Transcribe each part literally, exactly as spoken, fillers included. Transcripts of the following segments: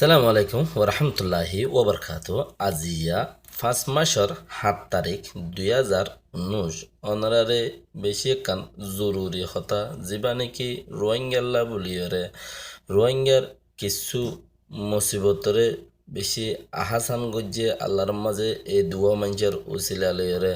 Assalamu alaikum warahmatulláhi wabarakátuhu. Aziya fañs macór háñt tarík dui házar unnúic. Onoráre bicí ekkán zoruri hotá, zibá néki Ruáingalla buliyóre, Ruáingar kissú musibotoré bicí ahásán goijjé Allar mazé e duwá maincór usila loiyóre.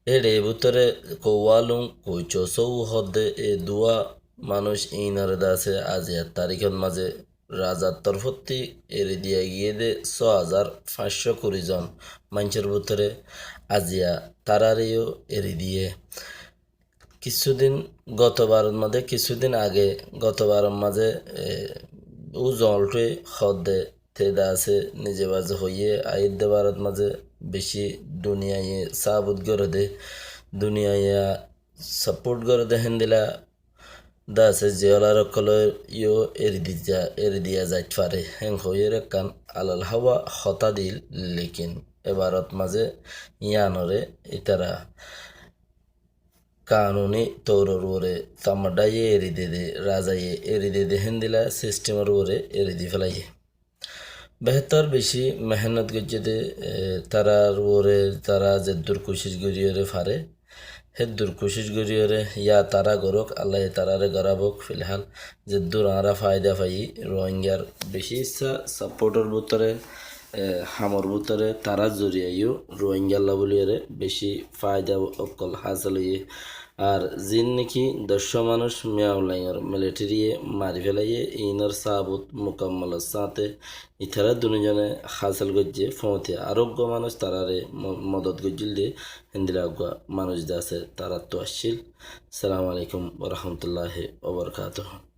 Éçe bútore kouwalung, koucosóu hoódde e duwá manúic iínoré de asé aziya taríkot mazé razar torfótti eri diya giyé dé só házar fañs cót kuri zon maincór bútore aziya taráre yó eri diyé. Kissúdin goto barot mazé, kissúdin age goto barot mazé, e, u zoñltúe hoódde te de asé nize baze hoiyé aiyédde barot mazé bicí duniyaiye sábut goré dé, duniyaiye sapót goré dé héndilla de asé, zeólar ókkolé yó eri diya, eri diya zait fare. Héen hoiyóre ekkán alal hawa hotá dil, lekin e barot mazé yíanoré ítara kanuni touror uore tamadháiye eri dede, razaye eri dede héndilla sistemor uore eri di félaiyé. Behétor bicí mehénnot goijjé dé, e, tarár uore, tará zeddúr kucíc goríyoré fare, héddúr kucíc goríyoré, yá tará gorók, Allaye taráre gorábok. Filhál zeddúr añára faida faiyí, Ruáingar bicí issá sapótor bútore, e, hamor bútore tarár zoriya yó Ruáingalla buliyóre bicí faida ókkol hásil óiye. Ar ziín néki doccwá manúic Miyaung Laingor militériye mari félaiyé, iínor sábut mukammalor sáñte ítara dunúzone hásil goijjé, foóñti aró uggwá manúic taráre mo-, modot goijjíl dé, héndilla uggwá manúic de asé taráttu accíl. Assalamu alaikum warahmatulláhi wabarakátuhu.